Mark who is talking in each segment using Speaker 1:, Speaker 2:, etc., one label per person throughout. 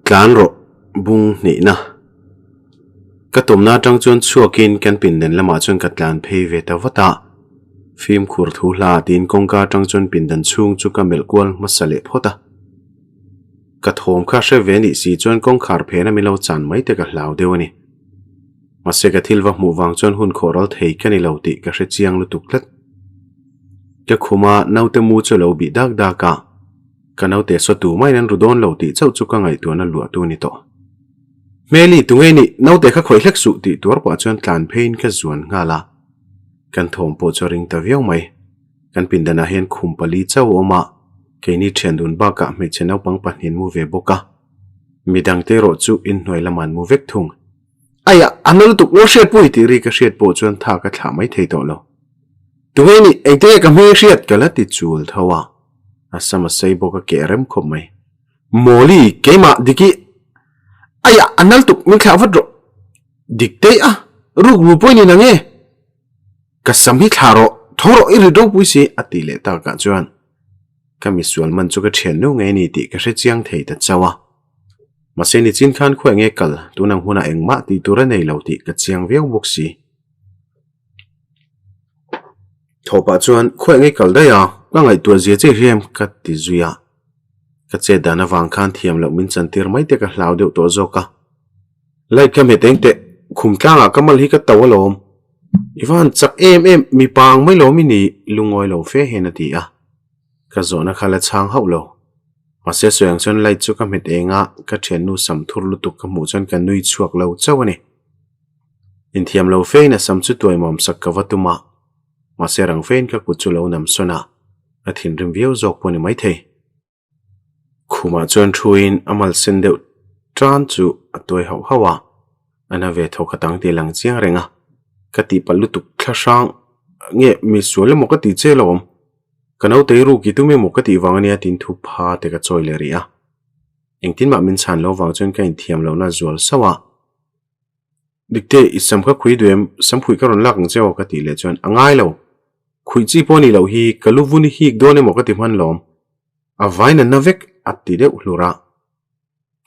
Speaker 1: Tlan rawh bung hnihna. Ka tumna atang chuan chhuakin kan pindan lamah chuan ka tlan phei ve ta vat a. Fimkhur thu hla tiin kawngka atang chuan pindan chhung chu ka melh kual hmasa leh phawt a. Ka thawm kha hre ve nih si chuan kawngkhar phena min lo chan mai te ka hlau deuh a ni. Mahse ka thil va hmuh vang chuan hun khawh ral thei ka ni lo tih ka hre chiang lutuk tlat. Ka khuma naute mu chu a lo bih dak dak a. Ka naute saw tu maiin an ru dawn lo tih chauh chu ka ngaihtuahna luah tu ni tawh. Hmeli, tunge nih? Naute kha khawih hlek suh tih tuar pah chuan tlan pheiin ka zuan nghal a. Kan thawm pawh chu a ring ta viau mai. Kan pindanah hian khum pali chauh a awm a, keini thian dun bakah hmeichhe naupang pahnihin mu ve bawk a. Midangte erawh chu inhnuai lamah an mu vek thung. Aiah, a na lutuk lo hriatpui tih ri ka hriat pawh chuan tha ka thlah mai thei tawh lo. Tunge nih? Engte nge ka hming i hriat? Ka la ti chul tho a. A sam a sei bawk a keh rem khawp mai. Mawli, keimah Diki. Aiah, a nal tuk, min thlah vat rawh. Dik daih a, ruk ru pawh i ni nange? Ka sam hi thlah rawh, tho rawh i rit ropui si, a tih leh takah chuan ka misual man chu ka thiannu ngei a ni tih ka hre chiang thei ta chauh a. Mahse nichin khan khawi nge kal, tunang hunah engmah tih tur a nei lo tih ka chiang viau bawk si. Thawhpah chuan khawi nge kal daih a, ka ngaihtuah zia che hiam ka ti zui a. Ka chet dan avang khan thiam loh min chantir mai te ka hlau deuh tawh zawk a. Light ka hmet eng teh, khum tlangah ka mal hi ka to alawm. I va han chak em em, mipa ang mai lawm i ni, lungawi lo fe hian a ti a. Ka zawhna kha la chhang hauh lo. Mahse sawi ang chuan light chu ka hmet eng a, ka thiannu sam thur lutuk ka hmuh chuan ka nui chhuak lo chauh a ni. Inthiam lo fein a sam chu tuaimawm sak ka va tum a, mahse rang fein ka kut chu lo nam sawn a, a thinrim viau zawk pawh a ni maithei. Khumah chuan thuin a mal sen deuh tan chu a tuai hauh hauh a, a na ve thaw khat ang tih a lang chiang reng a, ka tihpalh lutuk thla hrang nge mi sual emaw ka tih che lawm, ka nautei ruk i tum emaw ka tih vang ania tiin thu pha te ka chawi leh rih a, engtin mah min chhan lo vang chuan ka inthiam lohna zual sauh a. Dikte, i sam kha khui duh em? Sam khuih ka rawn lak ang che aw ka tih leh chuan a ngai lo. Khuih chi pawh a nih loh hi ka lu vun i hik dawn emaw ka ti hman lawm. A vai natna vek a ti deuh hlur a.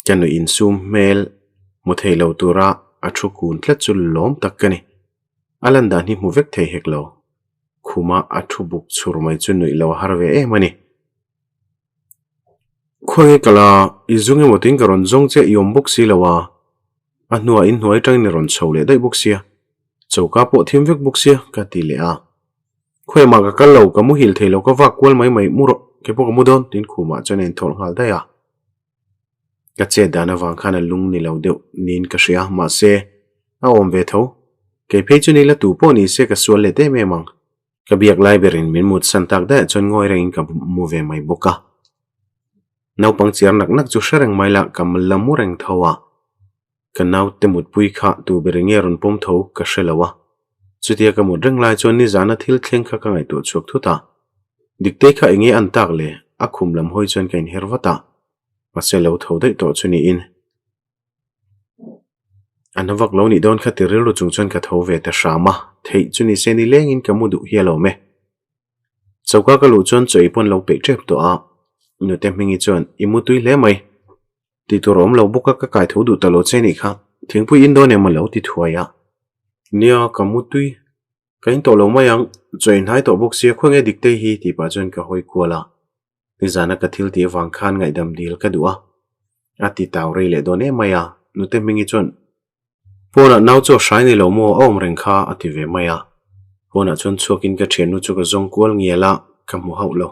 Speaker 1: Ka nuih insum hmel hmu thei lo tura a thu kun tlat chu lawm tak ka ni. A lan dan hi hmu vek thei hek lo. Khuma a thu buk chhur mai chu nuih lo a har ve em a ni. Khawnge ka la, i zung emaw tiin ka rawn zawng che i awm bawk si lo a, a hnuah in hnuai atangin i rawn chho leh daih bawk sia, choka pawh thim vek bawk sia ka ti leh a. Khawiah ka kal lo, ka muhil thei lo ka vak kual mai mai, mu rawh, kei pawh ka mu dawn tiin khumah chuan a inthawlh nghal daih a. Ka chet dan avang khan a lung ni lo deuh niin ka hria, mahse a awm ve tho, kei phei chu ni la tu pawh ni se ka sual let em em ang. Ka biak lai berin min mut san tak daih chuan ngawi rengin ka mu ve mai bawk a. Naupang chiar nak nak chu hre reng mai la ka la mu reng tho a. Ka naute mutpui kha tu ber nge rawn pawm tho ka hre lo a. Chutia ka mut reng lai chuan nizana thil thleng kha ka ngaihtuah chhuak thut a. Diktei kha enge an tak le a khum lam hawi chuan ka inher vat a. Mahse lo tho daih tawh chu niin. A na vak lo nih dawn kha ti rilru chung chuan ka tho ve ta hram a, theih chu ni se ni lengin ka mu duh hi alawm e. Choka ka luh chuan chaw ei pawn lo peih tep tawh a, nute Hmingi chuan i mu tui hle mai, tih tur a awm lo bawk a ka kai tho duh ta lo che nih kha, thingpui in dawn em a lo ti thuai a. Nia ka mu tui, ka in tawh lo mai ang, chaw ei hnai tawh bawk sia khawnge Diktei hi tih pah chuan ka hawi kual a. Nizana ka thil tih avang khan ngaihdam dil ka duh a, a ti tau rei leh dawn em mai a, nute Hmingi chuan, Pawnah nau chu a hrai ni lo maw, a awm reng kha a ti ve mai a. Pawnah chuan chhuakin ka thiannu chu ka zawng kual ngial a, ka hmu hauh lo.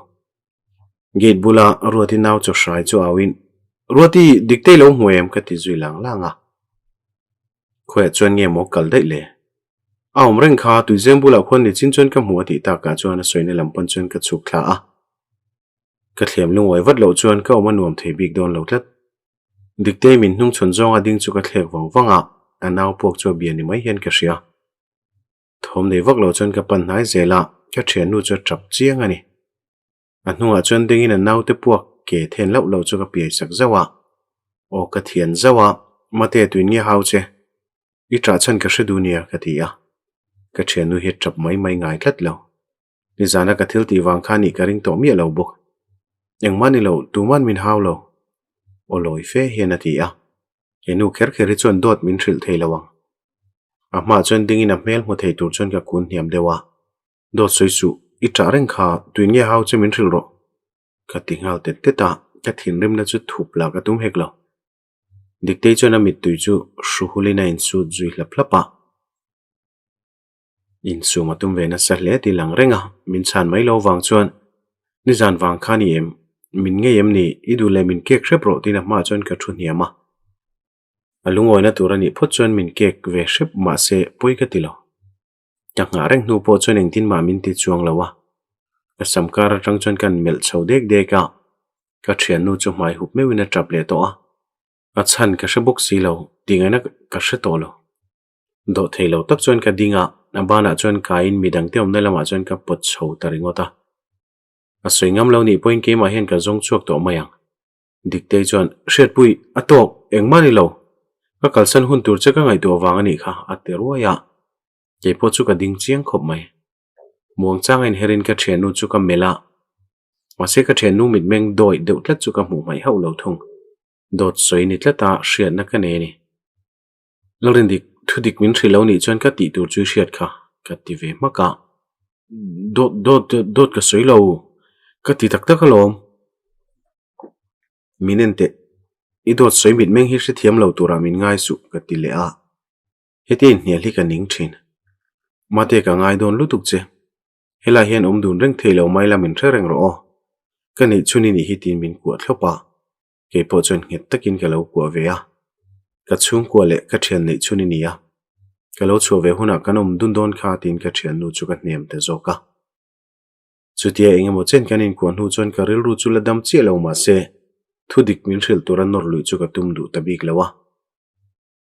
Speaker 1: Gate bula Ruati nau chaw hrai chu auin, Ruati, Diktei lo hmu em? ka ti zui lang lang a. Khawiah chuan nge maw kal daih le? A awm reng kha tuizem bulah khuan ni chin chuan ka hmu a tih takah chuan a sawina lam pawn chuan ka chhuk thla a. Ka thliam lungawi vat loh chuan ka awm a nuam thei bik dawn lo tlat. Diktei min hnung chhawn zawnga ding chu ka thlek vang vang a, a nau puak chu a bia ni mai hian ka hria. Thawm nei vak lo chuan ka pan hnai zel a, ka thiannu chu a tap chiang a ni. A hnungah chuan dingin a naute puak ke then loh loh chu ka piai sak zauh a. Aw ka thian zauh a, mate tuin nge hau che? I ṭah chhan ka hre duh nia ka ti a. Ka thiannu hi a ṭap mai mai ngai tlat lo. Nizana ka thil tih vang kha nih ka ring tawh miah lo bawk. Engmah ni lo, tuman min hau lo. Aw lawi fe hian a ti a. He nu kher kher hi chuan dawt min hrilh thei lo ang. A hmaah chuan dingin a hmel hmu thei tur chuan ka kun hniam deuh a. Dawt sawi suh, i ṭah reng kha, tuin nge hau che min hrilh rawh? Ka ti nghal tet tet a, ka thinrimna chu thup lah ka tum hek lo. Diktei chuan a mittui chu hruhulin a insut zui hlap hlap a. Insum a tum ve nasa hle tih lang reng a, min chhan mai lo vang chuan, Nizan vang kha ni em? Min ngei em ni? I duh leh min kek hrep rawh tiin a hmaah chuan ka thu hniam a. A lungawina tur a nih phawt chuan min kek ve hrep mahse pawi ka ti lo. Ka nghah reng hnu pawh chuan engtin mah min ti chuang lo a. Ka sam kar atang chuan kan melh chho dek dek a, ka thiannu chu hmai hup meuhin a tap leh tawh a. A chhan ka hre bawk si lo, tih ngaihna ka hre tawh lo. Dawh thei lo tak chuan ka ding a, a banah chuan kaiin midangte awmna lamah chuan ka pawt chho ta ringawt a. A sawi ngam lo nih pawhin keimah hian ka zawng chhuak tawh mai ang. Diktei chuan, Hriatpui, a tawk, engmah ni lo. Ka kalsan hun tur che ka ngaihtuah vang a nih kha, a ti ruai a. Kei pawh chu ka ding chiang khawp mai. Muangchang a inherin ka thiannu chu ka melh a, mahse ka thiannu mitmeng dawih deuh tlat chu ka hmuh hmaih hauh lo thung. Dawt sawi ni tlata hriatna ka nei a ni. Lalrindik, thu dik min hrilh lo nih chuan ka tih tur chu i hriat kha, ka ti ve hmak a. Dawt, dawt, dawt ka sawi lo, ka ti tak tak alawm. Min en teh, i dawt sawi mitmeng hi hrethiam lo turah min ngai suh, ka ti leh a. Hetia inhnial hi ka ning thin. Mate ka ngai dawn lutuk che. Helai hian awm dun reng thei lo mai la min hre reng rawh aw. Ka neih chhun i nih hi tiin min kuah thlawp a. Kei pawh chuan nghet takin ka lo kuah ve a. Ka chhungkua leh ka thian neih chhun i ni a. Ka lo chhuah ve hunah kan awm dun dawn kha tiin ka thiannu chu ka hnem ta zawk a. Chutia eng emaw chen kan inkuah hnu chuan ka rilru chu la dam chiah lo mah se, thu dik min hrilh tura nawr luih chu ka tum duh ta bik lo a.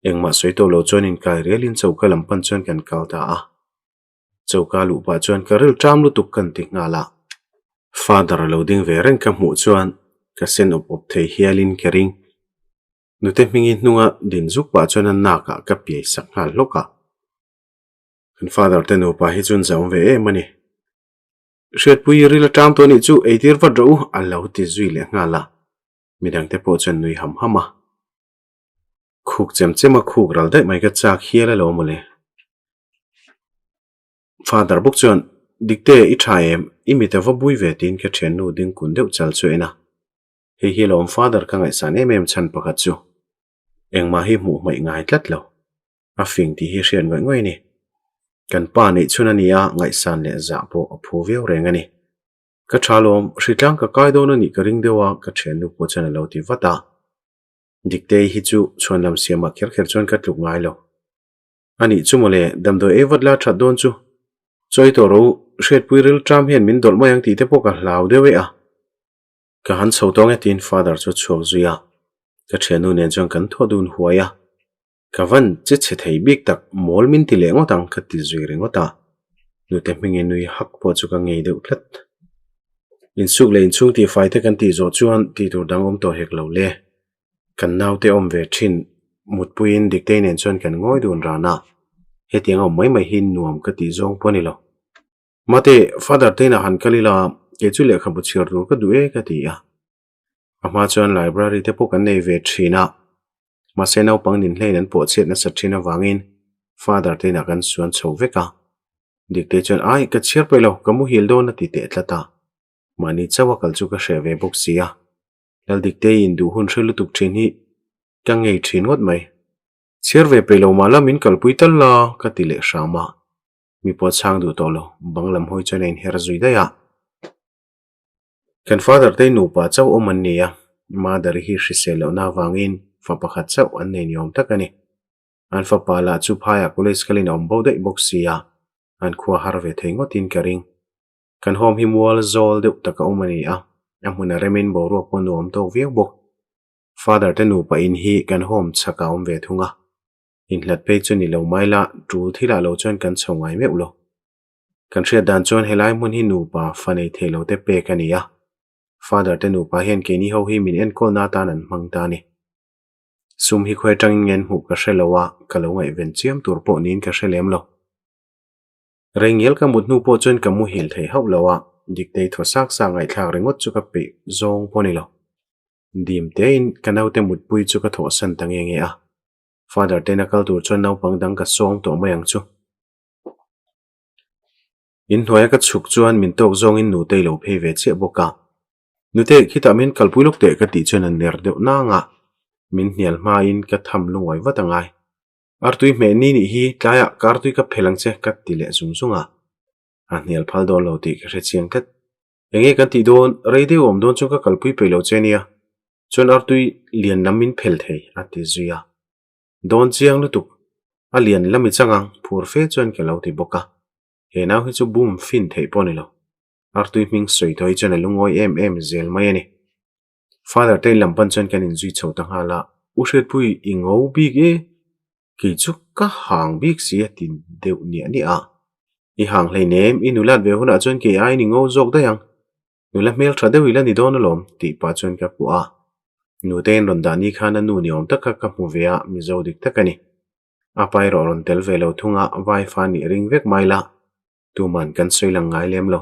Speaker 1: Engmah sawi tawh lo chuan inkai rialin choka lam pan chuan kan kal ta a. Choka luh pah chuan ka ril ṭam lutuk kan ti nghal a. Father a lo ding ve reng ka hmuh chuan ka sen awp awp thei hialin ka ring. Nute hmingi hnunga din zuk pah chuan a nakah ka piai sak nghal hlawk a. Kan father te nupa hi chuan zau ve em a ni. Hriatpui ril a ṭam tawh anih chu eitir vat rawh u a lo ti zui leh nghal a. Midangte pawh chuan nui ham ham a. Khuk chem chem a khuk ral daih mai ka chak hial a lo mawle. Father bawk chuan, Dikte, i tha em? I mit a va bui ve tiin ka thiannu ding kun deuh chal chu en a. Hei hi lawm Father ka ngaihsan em em chhan pakhat chu. Engmah hi hmuh hmaih ngai tlat lo. A fing tih hi hriat ngawih ngawih a ni. Kan pa neih chhun a ni a, ngaihsan leh zah pawh a phu viau reng a ni. Ka tha lawm, hritlang ka kai dawn a nih ka ring deuh a, ka thiannu pawh chuan a lo ti vat a. Diktei hi chu chhuan lam siamah kher kher chuan ka tluk ngai lo. A nih chu mawle, damdawi ei vat la that dawn chu. Chawi tawh ro, hriatpui ril ṭam hian min dawlh mai ang tih te pawh ka hlau deuh e a. Ka han chho tawng e tiin Father chu a chhuak zui a. Ka thiannu nen chuan kan thaw dun huai a. Ka van che chhe thei bik tak, mawl min ti leh ngawt ang ka ti zui ringawt a. Nute hmingin nui hak pawh chu ka ngei deuh tlat. Insuk leh inchhung tihfai te kan tih zawh chuan tih tur dang awm tawh hek lo le. Kan naute awm ve thin mutpuiin Diktei nen chuan kan ngawi dun ran a, hetiang a awm mai mai hi nuam ka tih zawng pawh a ni lo. Mate, Father te inah han kal ila, kei chu lehkhabu chhiar tur ka duh e ka ti a. A hma chuan library te pawh kan nei ve thin a, mahse naupang nin hlein an pawh chhiat nasa thin avangin Father te inah kan suan chho vek a. Diktei chuan ai ka chhiar peih lo, ka muhil dawn a ti teh tlat a. Mahni chauh a kal chu ka hreh ve bawk si a. Lal Diktei in duh hun hre lutuk thin hi ka ngei thin ngawt mai. Chhiar ve peih lo mah la min kalpui tal la ka ti leh hram a. Mi pawh chhang duh tawh lo, bang lam hawi chuan a inher zui daih a. Kan father te nupa chauh awm an ni a, mother hi hrisel lohna avangin fa pakhat chauh an nei ni awm tak a ni. An fapa lah chu phaiah college kalin a awm bo daih bawk si a, an khua har ve thei ngawtin ka ring. Kan home hi mual zawl deuh tak a awm a ni a, a hmun a remin boruak pawh nuam tawk viau bawk. Father te nupa in hi kan home chhakah a awm ve thung a, inhlat phei chu ni lo mai la, tul thilah lo chuan kan chho ngai meuh lo. Kan hriat dan chuan helai hmun hi nupa fa nei thei lo te pek a ni a, Father te nupa hian keini ho hi min enkawlna atan an hmang ta a ni. Sum hi khawi atangin nge an hmuh ka hre lo a, ka lo ngaihven chiam tur pawh niin ka hre lem lo. Reingial ka mut hnu pawh chuan ka muhil thei hauh lo a, Diktei thaw sak sak ngaihthlak ringawt chu ka peih zawng pawh a ni lo. Dim tein ka naute mutpui chu ka thawhsan ta nge nge a. Father ten a kal tur chuan naupang dang ka sawng tawh mai ang chu. Inhnuaia ka chhuk chuan min tawk zawngin Nutei lo phei ve chiah bawk a. Nute, khitah min kalpui lawk teh ka tih chuan a ner deuh nang a, min hnial hmain ka tham lungawi vat a ngai. Artui hmeh ni nih hi tlaiah ka artui ka phel ang che ka ti leh zung zung a. A hnial phal dawn lo tih ka hre chiang tlat. Enge kan tih dawn, rei deuh awm dawn chuan ka kalpui peih lo che nia. Chuan artui lian lam min phel thei a ti zui a. Dawn chiang lutuk, a lian lam i chang ang, phur fe chuan ka lo ti bawk a. He nau hi chu bum fin theih pawh a ni lo. Artui hming sawi tawh hi chuan a lungawi em em zel mai a ni. Father te in lam pan chuan kan inzui chho ta nghal a, U Hriatpui i ngo bik e, kei chu ka hang bik si a ti deuh niah niah a. I hang hleinem, i nulat ve hunah chuan kei aiin i ngo zawk daih ang. Nula hmel tha deuh ila ni dawn alawm tih pah chuan ka kuah a. Nute in rawn dah ni khan a nu ni awm tak kha ka hmu ve a, Mizo dik tak a ni. A pa erawh rawn tel ve lo thung a, Vaifa nih ring vek mai la, tuman kan sawi lang ngai lem lo.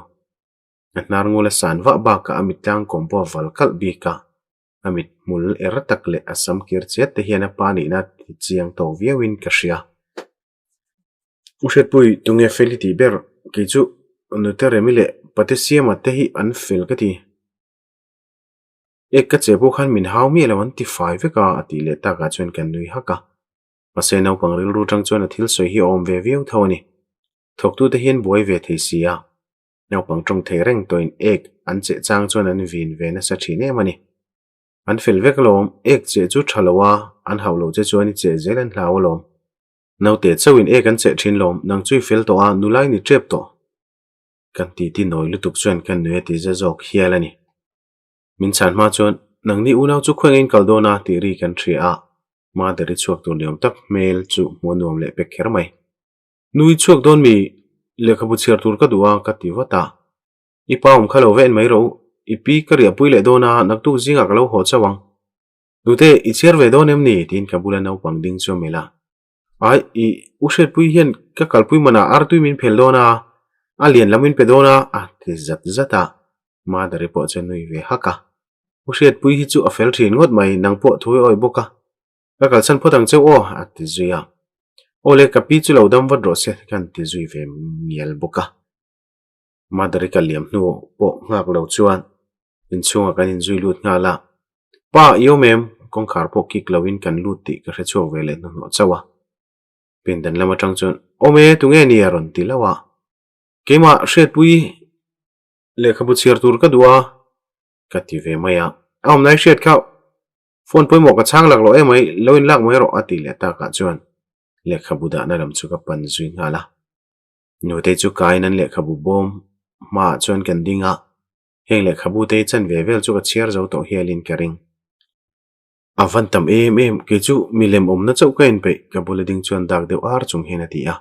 Speaker 1: A hnar ngul a san vah bakah a mit tlang kawm pawh a val kalh bik a, a mit hmul er tak leh a sam kir chiat te hian a pa nihna ti chiang tawk viauin ka hria. U Hriatpui, tunge fel i tih ber? Kei chu Nute Remi leh Pate Siama te hi an fel ka ti. Ek ka che pawh khan min hau miah lo an ti fai vek a, a tih leh takah chuan kan nui hak a. Mahse naupang rilru tang chuan a thil sawi hi a awm ve viau tho a ni. Thawktute hian buai ve thei si a. Naupang tawng thei reng tawhin ek an cheh chang chuan an vin ve nasa thin em a ni. An fel vek alawm, ek cheh chu tha lo a, an hauh loh che chuan i cheh zel an hlau alawm. Naute chauhin ek an cheh thin lawm, nang chu i fel tawh a, nula i ni tep tawh. Kan titi nawi lutuk chuan ka nui a ti za zawk hial a ni. Min chhan hma chuan, Nangni unau chu khawi ngeiin kal dawn a? tih ri kan hria a, Mother-i chhuak tur niawm tak hmel chu hmuh a nuam leh pek kher mai. Nu i chhuak dawn mi? Lehkhabu chhiar tur ka duh a, ka ti vat a. I pa awm kha lo va en mai rawh u, i pi ka riahpui leh dawn a, naktuk zingah ka lo haw chauh ang. Nute, i chhiar ve dawn em ni? tiin ka bula naupang ding chu a melh a. Ai, i u Hriatpui hian ka kalpui manah artui min phel dawn a, a lian lam min pe dawn a, a ti zat zat a. Mother-i pawh chu a nui ve hak a. U Hriatpui hi chu a fel thin ngawt mai, nang pawh thu i awih bawk a. Ka kalsan phawt ang cheu aw, a ti zui a. Aw le, ka pi chu lo dam vat rawh se, ka han ti zui ve mial bawk a. Mother-i ka liam hnu pawh nghak lo chuan inchhungah kan inzui lut nghal a. Pa, i awm em? Kawngkhar pawh kik loin kan lut tih ka hre chhuak ve leh hnuhnawh chauh a. Pindan lam atang chuan, Awm e, tunge ni? a rawn ti lauh a. Keimah Hriatpui lehkhabu chhiar tur ka duh a, ka ti ve mai a. A awmna i hriat kha phone pawimawh ka chhang lak loh emai, lo inlak mai rawh a ti leh takah chuan lehkhabu dahna lam chu ka pan zui nghal a. Nutei chu kaiin an lehkhabu bawm hmaah chuan kan ding a, heng lehkhabu te hi chanve vel chu ka chhiar zo tawh hialin ka ring. A van tam em em, kei chu milem awmna chauh ka inpeih, ka bula ding chuan dak deuh ar chung hian a ti a.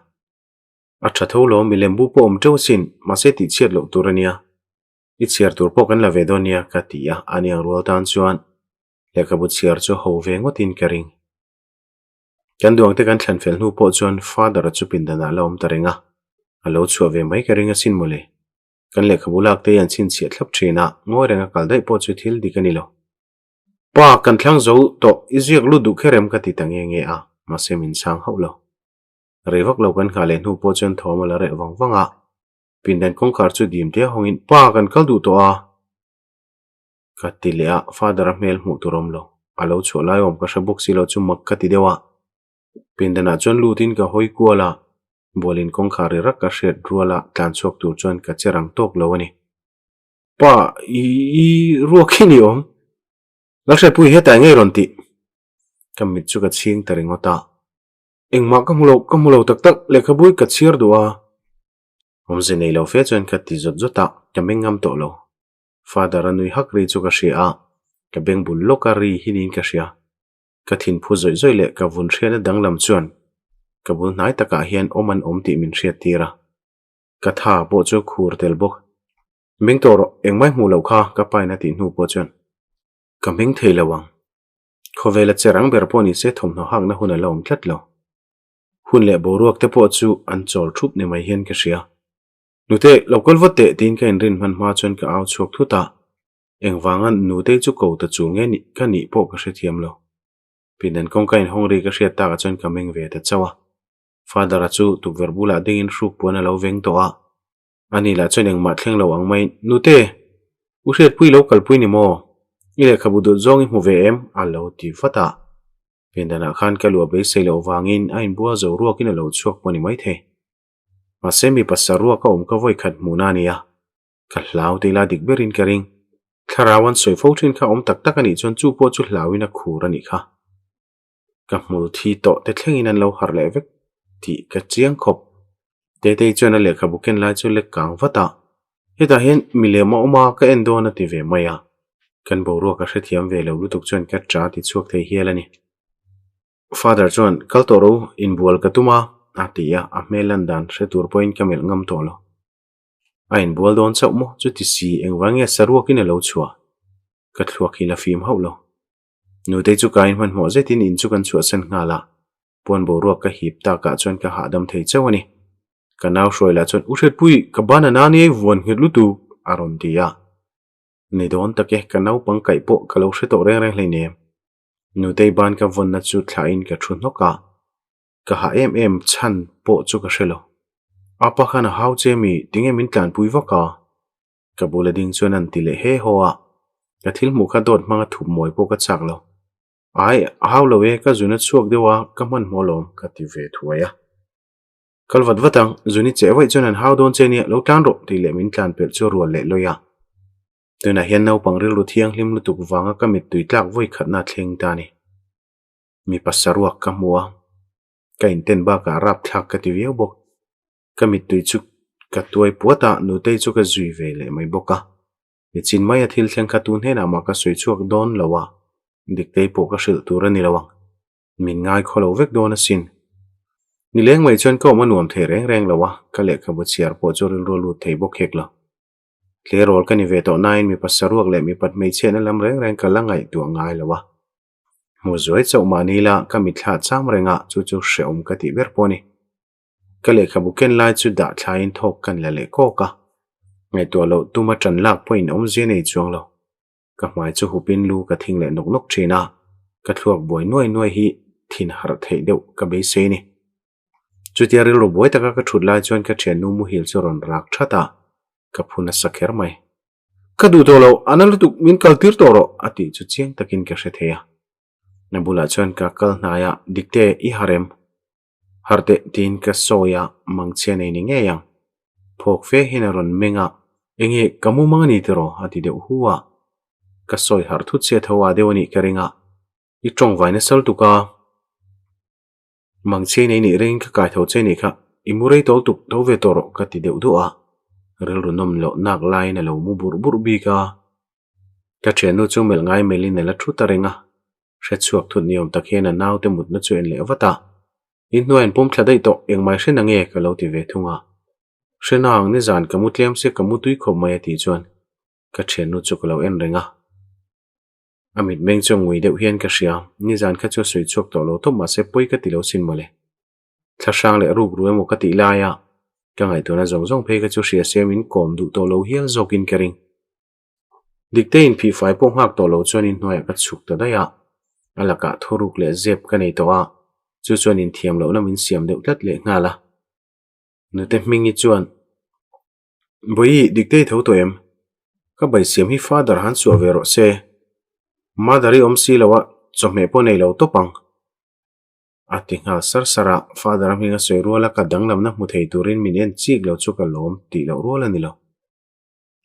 Speaker 1: A tha tho lo, milem bu pawh awm teuh asin, mahse tih chhiat loh tur a nia. I chhiar tur pawh kan la ve dawn nia, ka ti a, aniang rual tan chuan lehkhabu chhiar chu ho ve ngawtin ka ring. Kan duangte kan thlan fel hnu pawh chuan Father-a chu pindanah la awm ta reng a, a lo chhuah ve mai ka ring asin mawle. Kan lehkhabu lak te hi an chhinchhiah thlap thin a, ngawi renga kal daih pawh chu thil dik a ni lo. Pa, kan thlang zo tawh, i ziak lut duh kher em ka ti ta nge nge a, mahse min chhang hauh lo. Rei vak lo kan nghah leh hnu pawh chuan thawm a la reh vang vang a, pindan kawngkhar chu dim te a hawngin, Pa, kan kal duh tawh a! Ka ti leh a, Father-a hmel hmuh tur awm lo. A lo chhuah lai awm ka hre bawk si lo chu mak ka ti deuh a. Pindanah chuan lutin ka hawi kual a, bualin kawngkhar ri rak ka hriat rual a tlan chhuak tur chuan ka che rang tawk lo a ni. Pa, i i ruak hi ni awm? Lalhriatpui hetah eng nge i rawn tih? Ka mit chu ka chhing ta ringawt a. Engmah ka hmu lo, ka hmu lo tak tak, lehkhabu hi ka chhiar duh a. Awmze nei lo fe chuan ka ti zawt zawt a, ka meng ngam tawh lo. Father a nui hak ri chu ka hria a, ka beng bul lawka ri hi niin ka hria. Ka thin phu zawih zawih leh ka vun hriatna danglam chuan ka bul hnai takah hian awm an awm tih min hriat tir a. Ka tha pawh chu khur tel bawk. Meng tawh rawh, engmai hmuh loh kha ka pain a tih hnu pawh chuan ka meng thei lo ang. Khawvela che rang ber pawh nise thawmhnaw hakna hun a la awm tlat lo. Hun leh boruak te pawh chu an chawl thup ni mai hian ka hria. Nute, lo kal vat teh tiin ka inrin hman hma chuan ka au chhuak thut a. Engvanga Nutei chu ko ta chul nge nih ka nih pawh ka hrethiam lo. Pindan kawngka inhawng ri ka hriat takah chuan ka meng ve ta chauh a. Father-a chu tukverh bulah dingin hruk puan a lo veng tawh a. Ani lah chuan engmah thleng lo ang maiin, Nute! U Hriatpui lo kalpui ni maw? I lehkhabu dawt zawng i hmu ve em? a lo ti vat a. Pindanah khan ka luah beisei loh vangin a inbual zo ruakin a lo chhuak pawh ni maithei. Mahse mipa saruak a awm ka vawi khat hmuhna a nia. Ka hlau tih la dik berin ka ring. Thlarau an sawi fo thin kha awm tak tak a nih chuan chu pawh chu hlauin a khur a nih kha. Ka hmul thi tawh te thlengin an lo harh leh vek tih ka chiang khawp. Tetei chuan a lehkhabu ken lai chu lek kang vat a, Hetah hian milem a awm a, ka en dawn a ti ve mai a. Kan boruak a hrethiam ve lo lutuk chuan ka ṭa ti chhuak thei hial a ni. Father chuan, Kal tawh ro, inbual ka tum a, a ti a, a hmel lan dan hre tur pawhin ka melh ngam tawh lo. A inbual dawn chauh maw? Chuti si, engvang nge saruakin a lo chhuah? Ka thluak hi la fim hauh lo. Nutei chu kain hmanhmawh zetin in chu kan chhuahsan nghal a, puan boruak ka hip takah chuan ka hahdam thei chauh a ni. Ka nau hruai lah chuan, U Hriatpui, ka ban a na nia i vuan nghet lutuk, a rawn ti a. Ni dawn tak e, ka naupang kaih pawh ka lo hre tawh reng reng hleinem. Nutei ban ka vawnna chu thlahin ka thu hnawk a. Ka ha em em chhan pawh chu ka hre lo. Apa khan a hau che mi, tinge min tlanpui vak a? Ka bula ding chuan an ti leh he haw a, ka thil hmuh kha dawt hmanga thup mawi pawh ka chak lo. Ai, a hau lo e, ka zun a chhuak deuh a, ka hmanhmawh alawm, ka ti ve thuai a. Kal vat vat ang, zun i cheh vaih chuan an hau dawn che nia, lo tlan rawh, tih leh min tlan pelh chu a rual leh lawi a. Tunah hian naupang rilru thianghlim lutuk vanga ka mittui tlak vawi khatna a thleng ta a ni. Mipa saruak ka hmu a, ka inten bakah rapthlak ka ti viau bawk. Ka mittui chu ka tuai puat a, Nutei chu ka zui ve leh mai bawk a. Nichin maia thil thleng kha tu hnenah mah ka sawi chhuak dawn lo a, Diktei pawh ka hrilh tur a ni lo ang. Min ngai khaw lo vek dawn asin. Nileng mai chuan ka awm a nuam thei reng reng lo a, ka lehkhabu chhiar pawh chu rilru a lut thei bawk hek lo. Tleirawl ka ni ve tawh nain mipa saruak leh mipat hmeichhiatna lam reng reng ka la ngaihtuah ngai lo a. Hmu zuai chauh mahni la ka mitthla cham reng a, chu chu hrehawm ka tih ber pawh a ni. Ka lehkhabu ken lai chu dah thlaiin thawk kan la leh kawk a, ngaihtuah loh tuma ṭan lak pawhin awmzia nei chuang lo. Ka hmai chu hupin lu ka thing leh nawk nawk ṭhin a, ka thluak buai nuai nuai hi thin harh theih deuh ka beisei a ni. Chutia rilru buai taka ka ṭhut lai chuan ka ṭhiannu muhil chu rawn rak ṭhat a, ka phu nasa kher mai. Ka duh tawh lo, a na lutuk min kal tir tawh rawh a tih chu chiang takin ka hre thei a. Na bulah chuan ka kal hnai a, Dikte, i harh em? Harh teh tiin ka sawi a, mangchhia nei ni ngei ang. Phawk fe hian a rawn meng a, Enge ka mumang a ni tiraw? a ti deuh hu a. Ka sawi harh thut sia tho a deuh a nih ka ring a, I tawngvai nasa lutuk a. Mangchhia nei nih ringin ka kai tho che nih kha, i mu rei tawl tuk tho ve tawh rawh ka ti deuh duah a. Rilru nawm loh nak laiin a lo mu burh burh bik a. Ka thiannu chu melh ngai melhin a la thu ta reng a. Hre chhuak thut ni awm tak hian a naute mutna chu en leh vat a. Inhnuai an pawm thla daih tawh, engmai hre na nge ka lo ti ve thung a. Hre na ang nizan ka mu tlem se ka mu tui khawp mai a tih chuan ka thiannu chu ka lo en reng a. A mitmeng chu ngui deuh hian ka hria, nizan kha chu a sawi chhuak tawh lo tawp mahse pawi ka ti lo sin mawle. Thla hrang leh ruk ru emaw ka tih laia ka ngaihtuahna zawng zawng phei kha chu hria se min kawm duh tawh lo hial zawkin ka ring. Dikte inphihfai pawh nghak tawh lo chuan inhnuaiah ka chhuk ta daih a, a lakah thuruk leh zep ka nei tawh a, chu chuan inthiam lohna min siam deuh tlat leh nghal a. Nute Hmingi chuan, Bawihi, Dikte i tho tawh em? Ka baisiam hi Father han suah ve rawh se. Mother i awm si lo a, chawhmeh pawh nei lo tawp ang. A ti nghal sar sar a, Father a hming a sawi rual a, ka danglamna hmu thei turin min en chik lo chu ka lawm tih loh rual a ni lo.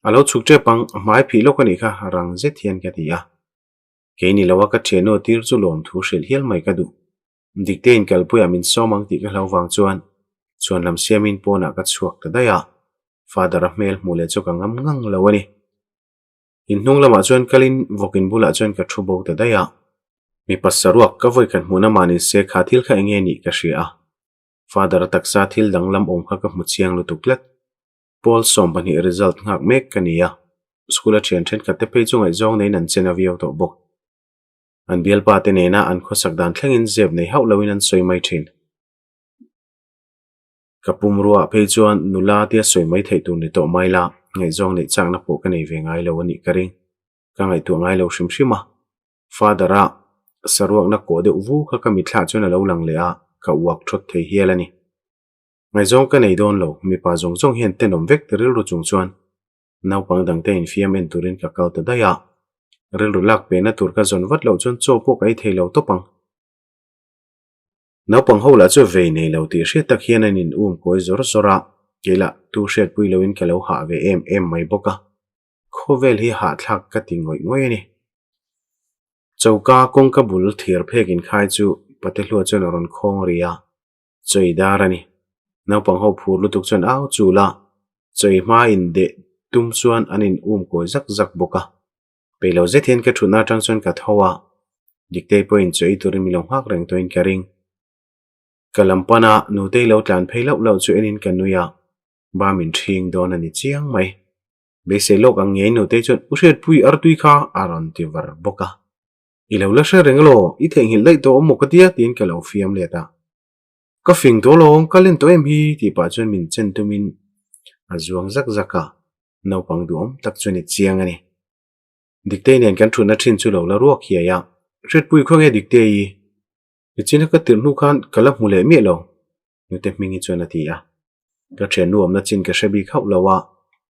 Speaker 1: A lo chhuk tep ang, a hmai phih lawk a nih kha, rang zet hian ka ti a. Kei ni lo a ka thiannu a tir chu lawmthu hrilh hial mai ka duh. Dikte in kalpuiah min sawm ang tih ka hlau vang chuan chhuan lam siamin pawnah ka chhuak ta daih a, Father a hmel hmuh leh chu ka ngam ngang lo a ni. In hnung lamah chuan kalin vawkin bulah chuan ka thu bo ta daih a. Mipa saruak ka vawi khat hmuhna mah ni se kha thil kha enge nih ka hria a. Father a taksa thil danglam awm kha ka hmu chiang lutuk tlat. Pawl 12 result nghak mek ka ni a, school a thian thenkhat te phei chu ngaihzawng neiin an chen a viau tawh bawk. An bialpa te nena an khawsak dan thlengin zep nei hauh loin an sawi mai thin. Ka pumruaah phei chuan nula tia sawi mai theih tur ni tawh mai la, ngaihzawng neih chakna pawh ka nei ve ngai lo a nih ka ring. Ka ngaihtuah ngai lo hrim hrim a. Father-a saruakna kawh deuh vu kha ka mitthlah chuan a lo lang leh a, ka uak thawt thei hial a ni. Ngaihzawng ka nei dawn lo, mipa zawng zawng hian tenawm vek ta rilru chung chuan naupang dangte infiam en turin ka kal ta daih a. Rilru lak pehna tur ka zawn vat loh chuan chaw pawh ka ei thei lo tawp ang. Naupang ho lah chu vei nei lo tih hriat tak hian an in um kawi zawr zawr a, kei lah tu hriatpui loin ka lo hah ve em em mai bawk a. Khawvel hi hahthlak ka ti ngawih ngawih a ni. Choka kawngka bul thir phek inkhai chu Patehlua chuan a rawn khawng ri a, chawi dar a ni. Naupang ho phur lutuk chuan au chul a, chawi hma indeh tum chuan an in um kawi zak zak bawk a. Peih lo zet hian ka thutna atang chuan ka tho a, Diktei pawhin chawi turin min lo nghak reng tawhin ka ring. Ka lam pana Nutei lo tlan phei lauh lauh chu enin ka nui a, ba min ṭhing dawn a ni chiang mai. Beisei lawk ang ngei Nutei chuan U Hriatpui artui kha a rawn ti var bawk a. I lo la hre reng elaw, i theihnghilh daih tawh awm maw ka tia tiin ka lo fiam let a. Ka fing tawh alawm, ka len tawh em hi tih pah chuan min chen tumin a zuang zak zak a, naupang duhawm tak chuan i chiang a ni. Diktei nen kan thutna thin chu lo la ruak hiai a, Hriatpui khawnge Diktei i? Nichina ka tirh hnu khan ka la hmu leh miah lo, Nute Hmingi chuan a ti a. Ka thiannu awmna chin ka hre bik hauh lo a,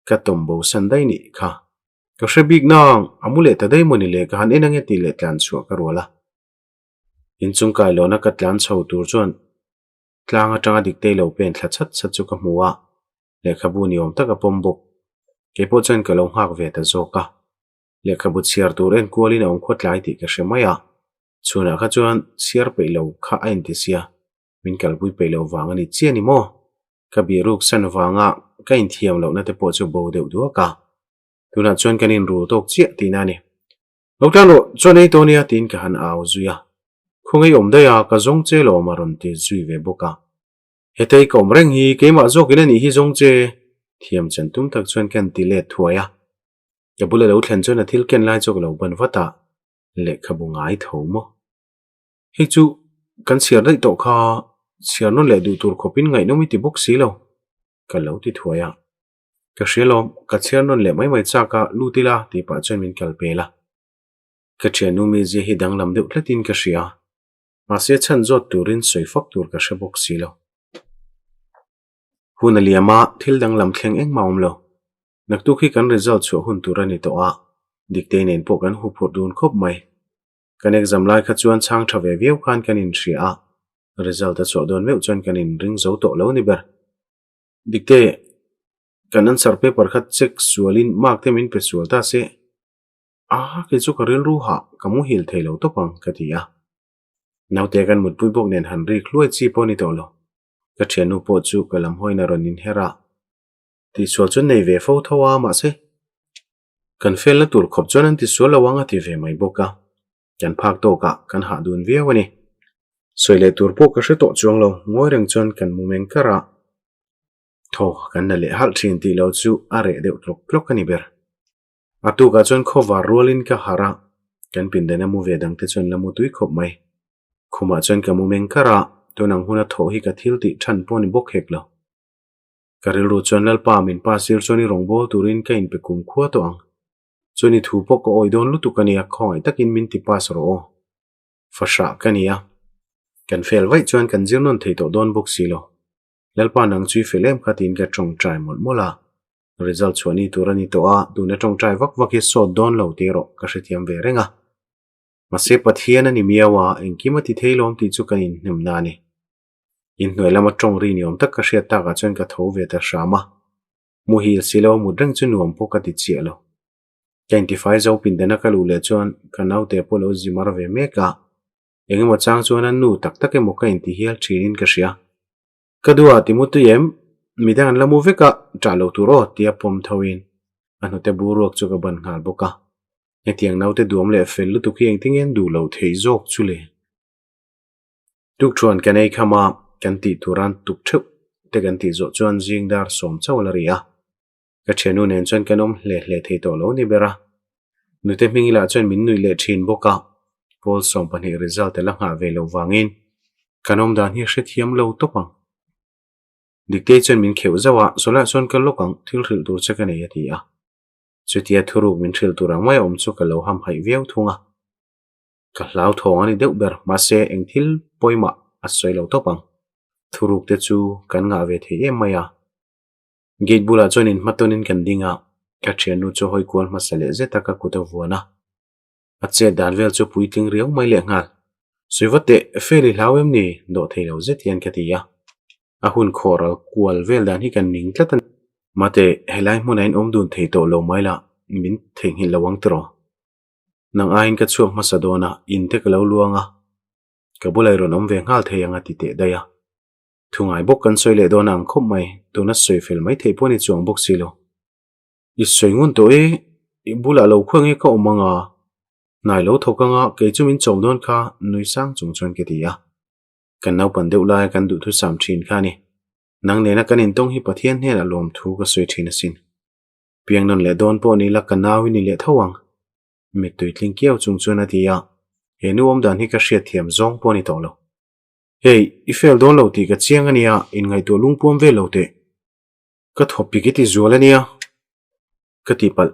Speaker 1: ka tawm bo san daih nih kha. Ka hre bik nang, a mu leh ta daih maw ni le ka han en ange tih leh tlan chhuah ka rual a. Inchung kailawna ka tlan chho tur chuan tlang atanga Diktei lo pen thla chhat chhat chu ka hmu a, lehkhabu ni awm tak a pawm bawk. Keipawh chuan ka lo nghak ve ta zawk a. Lehkhabu chhiar tur en kualin a awm khawtlai tih ka hre mai a, chhunah kha chuan chhiar peih lo kha a inti sia, min kalpui peih lo vang a ni chiah ni maw? Ka bihruk san vanga ka inthiam lohna te pawh chu bo deuh duak a, tunah chuan kan inrul tawk chiah tihna a ni. Lo tlan rawh, chuan ei tawh nia tiin ka han au zui a, khawngaih awm daih a, ka zawng che lawm a rawn ti zui ve bawk a. Hetei ka awm reng hi keimah zawkin a nih hi zawng che, thiam chan tum tak chuan ka inti let thuai a. Ka bula lo thlen chuan a thil ken lai chu ka lo ban vat a, lehkhabu ngai tho maw? Hei chu kan chhiar daih tawh kha, chhiar nawn leh duh tur khawpin ngaihnawm i ti bawk si lo, ka lo ti thuai a. Ka hria lawm, ka chhiar nawn leh mai mai chak a, lut ila tih pah chuan min kal pel a. Ka thiannu mizia hi danglam deuh tlatin ka hria, mahse chhan zawt turin sawi fak tur ka hre bawk si lo. Hun a liam a, thil danglam thleng engmah a awm lo. Naktuk hi kan result chhuah hun tur a ni tawh a, Diktei nen pawh kan huphurh dun khawp mai. Kan exam lai kha chuan chhang tha ve viau khan kan inhria a, result a chhuah dawn meuh chuan kan inring zo tawh lo ni ber. Dikte, kan answer paper kha check sualin mark te min pe sual ta se, a kei chu ka rilru hah, ka muhil thei lo tawp ang, ka ti a. Naute kan mutpui bawk nen han rik hluai chi pawh a ni tawh lo. Ka thiannu pawh chu ka lam hawiin a rawn inher a. Tihsual chu nei ve fo tho a, mahse, kan felna tur khawp chuan an tisual lo ang a ti ve mai bawk a. Kan phak tawkah kan hah dun viau a ni. Sawi leh tur pawh ka hre tawh chuang lo, ngawi reng chuan kan mu meng kar a. Thaw kan la leh halh thin tih lo chu a reh deuh tlawk tlawk a ni ber. A tukah chuan khawvar rualin ka harh a, kan pindan a mu ve dangte chuan la mu tui khawp mai. Khumah chuan ka mu meng kar a, tun ang huna thawh hi ka thil tih than pawh a ni bawk hek lo. Ka rilru chuan Lalpa min pa sir chuan i rawngbâwl turin ka inpe kum khua tawh ang. Chuan i thu pawh ka awi dawn lutuk a nia, khawngaih takin min ti pass rawh aw. Fahrah ka ni a, kan fel vaih chuan kan zir nawn thei tawh dawn bawk si lo. Lalpa nang chu i fel em kha tiin ka tawngtai mawlh mawlh a. Result chhuah ni tur a ni tawh a, tuna tawngtai vak vak hi sawt dawn lo tih erawh ka hrethiam ve reng a. Mahse Pathian a ni miau a, engkim a ti thei lawm tih chu kan inhnemna a ni. Inhnuai lama tawng ri ni awm tak ka hriat takah chuan ka tho ve ta hram a. Muhil si lo mut reng chu nuam pawh ka ti chiah lo. Ka intifai zo pindana ka luh leh chuan ka naute pawh lo zi mar ve mek a, eng emaw chang chuan a nu tak tak emaw ka inti hial thinin ka hria. Ka duh a ti mu tui em? Midang an la mu vek a, ṭah lo tur aw tia pawm thoin a hnute bur ruak chu ka ban nghal bawk a. Hetiang naute duam leh fel lutuk hi engtin nge an duh loh theih zawk chu le? Tukṭhuan kan ei kham a, kan tih turan tuk ṭheuh te kan tih zawh chuan zing dar sawm chauh a la ri a. Ka thiannu nen chuan kan awm hle hle thei tawh lo ni ber a. Nute hming lah chuan min nuih leh thin bawk a, Pawl 12 result a la nghah ve loh vangin kan awm dan hi a hrethiam lo tawp ang. Diktei chuan min kheuh zauh a, Sawlaiah chuan ka lawk ang, thil hrilh tur che ka nei a ti a. Chutia thuruk min hrilh tur ang mai a awm chu ka lo hamhaih viau thung a. Ka hlauthawng a ni deuh ber, mahse eng thil pawimah a sawi lo tawp ang. Thuruk te chu kan ngah ve thei em mai a. Gate bulah chuan inhmatawnin kan ding a, ka thiannu chu hawi kual hmasa leh zet a ka kut a vuan a. A chet dan vel chu puitling riau mai leh nghal. Sawi va teh, fel i hlau em ni? Dawh thei lo zet hian ka ti a. A hun khawhral kual vel dan hi kan ning tlat a ni. Mate, helai hmunah in awm dun thei tawh lo mai la, min theihnghilh lo ang tiraw? Nang aiin ka chhuak hmasa dawn a, in te ka lo luang a, ka bulah i rawn awm ve nghal thei ang a ti teh daih a. Thu ngai bawk kan sawi leh dawn a ang khawp mai, tuna sawi fel mai theih pawh ni chuang bawk si lo. I sawi ngun tawh e, i bulah lo khuang e ka awm ang a, hnai lo thawk ang a, kei chu min chawm dawn kha nui sang chung chuan ka ti a. Kan naupan deuh laia kan duhthusam thin kha a ni. Nang nena kan intawng hi Pathian hnenah lawmthu ka sawi thin asin. Piang nawn leh dawn pawh ni la ka nau i ni leh tho ang. Mittui tling kiau chung chuan a ti a, he nu awmdan hi ka hriatthiam zawng pawh a ni tawh lo. Hei, i fel dawn lo tih ka chiang a nia, inngaihtuah lungpuam vel lo teh. Ka thawpik i ti zual a nia. Ka tihpalh,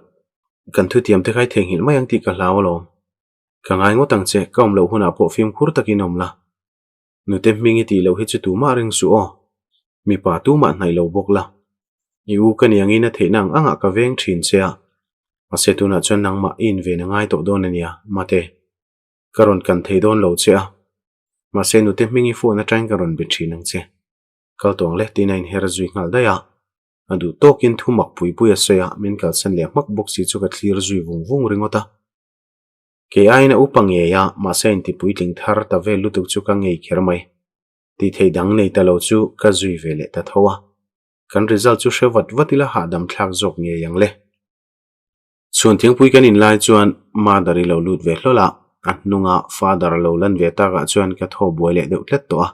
Speaker 1: kan thutiam te kha i theihnghilh mai ang tih ka hlau alawm. Ka ngai ngawt ang che, ka awm loh hunah pawh fimkhur takin awm la. Nute hming i tih loh hi chu tumah ring suh aw. Mipa tumah hnaih lo bawk la. I u ka niangin a theihna ang angah ka veng thin che a. Mahse tunah chuan nangmah i inven a ngai tawh dawn a nia, mate. Ka rawn kan thei dawn lo che a. Mahse nute hming i phone atangin ka rawn be thin ang che. Kal tawng leh tiin a inher zui nghal daih a. A duh tawkin thu mak pui pui a sawi a, min kalsan leh hmak bawk si chu ka thlir zui vung vung ringawt a. Kei aiin a upa ngei a, mahse a inti puitling thar ta vel lutuk chu ka ngei kher mai. Tih theih dang nei ta lo chu ka zui ve leh ta tho a. Kan result chu hre vat vat ila hahdam thlak zawk ngei ang le. Chhun thingpui kan in lai chuan Mother i lo lut ve hlawl a, a hnunga Father a lo lan ve takah chuan ka thaw buai leh deuh tlat tawh a.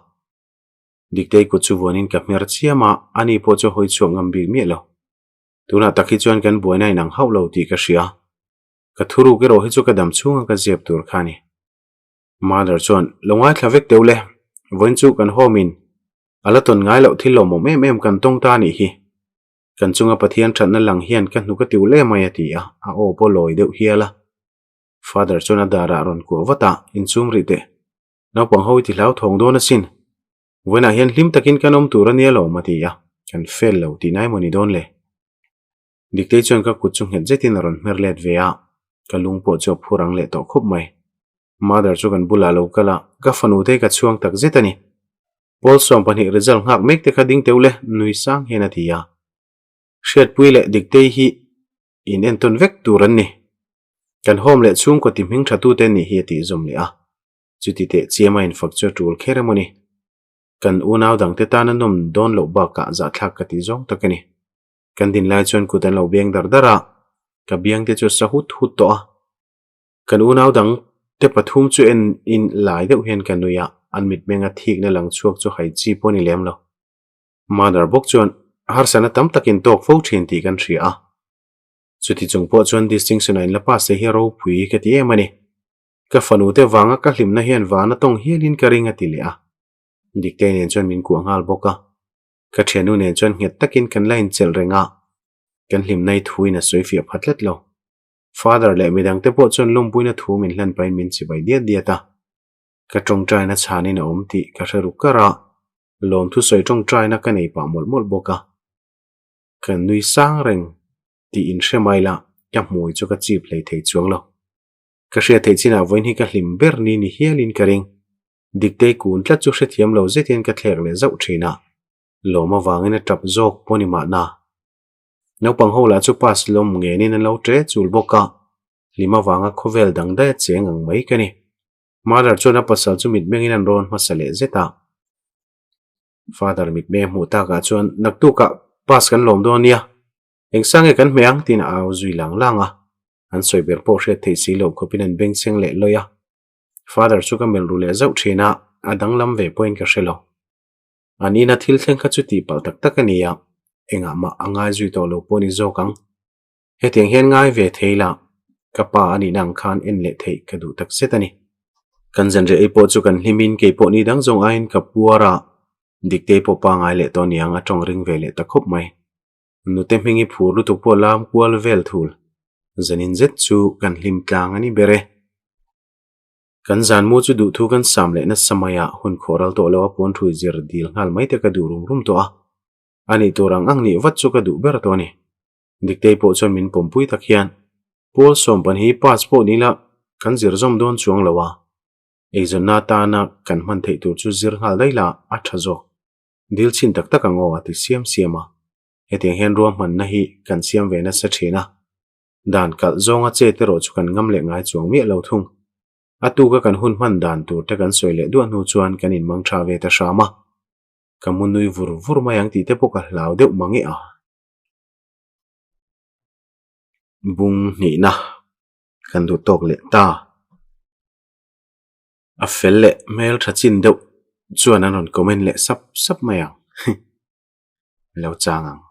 Speaker 1: Diktei kut chu vuanin ka hmer chiam a, ani pawh chu hawi chhuak ngam bik miah lo. Tunah tak hi chuan kan buaina inang hauh lo tih ka hria. Ka thuruk erawh hi chu ka dam chhunga ka ziap tur kha a ni. Mother chuan, Lo ngaithla vek teuh le, vawiin chu kan home in a la tawn ngai loh thil lawmawm em em kan tawng ta a nih hi. Kan chunga Pathian thatna lang hian ka hnuk a tiul em mai a ti a, a aw pawh lawi deuh hial a. Father chuan a darah a rawn kuah vat a, Inchhum rih teh. Naupang ho i ti hlauthawng dawn asin. Vawiinah hian hlim takin kan awm tur a nia lawm a ti a, kan fail lo tih nai maw ni dawn le? Diktei chuan ka kut chu nghet zetin a rawn hmer let ve a, ka lung pawh chu a phur ang leh tawh khawp mai. Mother chu kan bulah a lo kal a, ka fanu te ka chhuang tak zet a ni. Pawl 20 result nghak mek te kha ding teuh le, nui sang hian a ti a. Hriatpui leh Diktei hi in entawn vek tur an ni. Kan home leh chhungkaw ti hming tha tute an nih hi a tih zawm leh a. Chuti teh chiam a infak chu a tul kher emaw ni. Kan unau dangte tan a nawm dawn loh bakah zahthlak ka tih zawng tak a ni. Kan din lai chuan kut an lo beng dar dar a, ka biang te chu a sa hut hut tawh a. Kan unau dang te pathum chu en in lai deuh hian ka nui a, an mitmeng a thikna lang chhuak chu hai chi pawh a ni lem lo. Mother bawk chuan harsatna tam takin tawk fo thin tih kan hria a. Chuti chung pawh chuan distinction a inla pass te hi ropui ka ti em a ni. Ka fanu te vanga ka hlimna hian vana tawng hialin ka ring a ti leh a. Diktei nen chuan min kuah nghal bawk a. Ka thiannu nen chuan nghet takin kan la inchelh reng a, kan hlimna i thuin a sawi fiah pha tlat lo. Father leh midang te pawh chuan lawmpuina thu min hlan pahin min chibai diat diat a. Ka tawngtaina chhanin a awm tih ka hre ru kar a, lawmthu sawi tawngtaina ka nei pah mawlh mawlh bawk a. Ka nui sang reng tih inhre mai la, ka hmui chu ka chip hlei thei chuang lo. Ka hriat theih chinah vawiin hi ka hlim ber ni ni hialin ka ring. Diktei kun tlat chu hrethiam lo zet hian ka thlek leh zauh thin a, lawm avangin a tap zawk pawh ni mahna. Naupang ho lah chu pass lawm ngenin an lo ṭe chul bawk a, hlim avanga khawvel dang daih a cheng ang mai ka ni. Mother chuan a pasal chu mitmengin an rawn hmasa leh zet a. Father mitmeng hmuh takah chuan naktukah pass kan lawm dawn nia, engsa nge kan hmeh ang tiin a au zui lang lang a, an sawi ber pawh hriat theih si loh khawpin an bengchheng leh lawih a. Father chu ka melh ru leh zauh thin a, a danglam ve pawhin ka hre lo. An ina thil thleng kha chu tihpalh tak tak a ni a, engah mah a ngai zui tawh lo pawh ni zawk ang. Hetiang hian ngai ve thei la, ka pa a nihna ang khan en leh theih ka duh tak zet a ni. Kan zanriah ei pawh chu kan hlimin kei pawh ni dang zawng aiin ka puar a, Diktei pawh pa ngai leh tawh niang a tawng ring ve leh ta khawp mai. Nute hming i phur lutuk pawh lam kual vel thul. Zanin zet chu kan hlim tlang a ni ber e. Kan zan mu chu duhthu kan sam leh nasa mai a, hun khawh ral tawh lo a puan thui zir dil nghal mai te ka duh rum rum tawh a. A nih tur ang ang nih vat chu ka duh ber tawh a ni. Diktei pawh chuan min pawmpui tak hian, Pawl sawmpan hi pass pawh ni la, kan zir zawm dawn chuang lo a. Eizawnna atana kan hman theih tur chu zir nghal daih la a tha zawk. Dil chhin tak tak ang aw a ti siam siam a. Hetiang hian ruahmanna hi kan siam ve nasa thin a. Dan kalh zawnga chet erawh chu kan ngam leh ngai chuang miah lo thung. A tuka kan hun hman dan tur te kan sawi leh duah hnu chuan kan inmang tha ve ta hram a. Ka mu nui vur vur mai ang tih te pawh ka hlau deuh mang e a. Bung hnihna kan duh tawk leh ta. A fel leh hmel tha chin deuh chuan an rawn comment leh sap sap mai ang. Lo chang ang.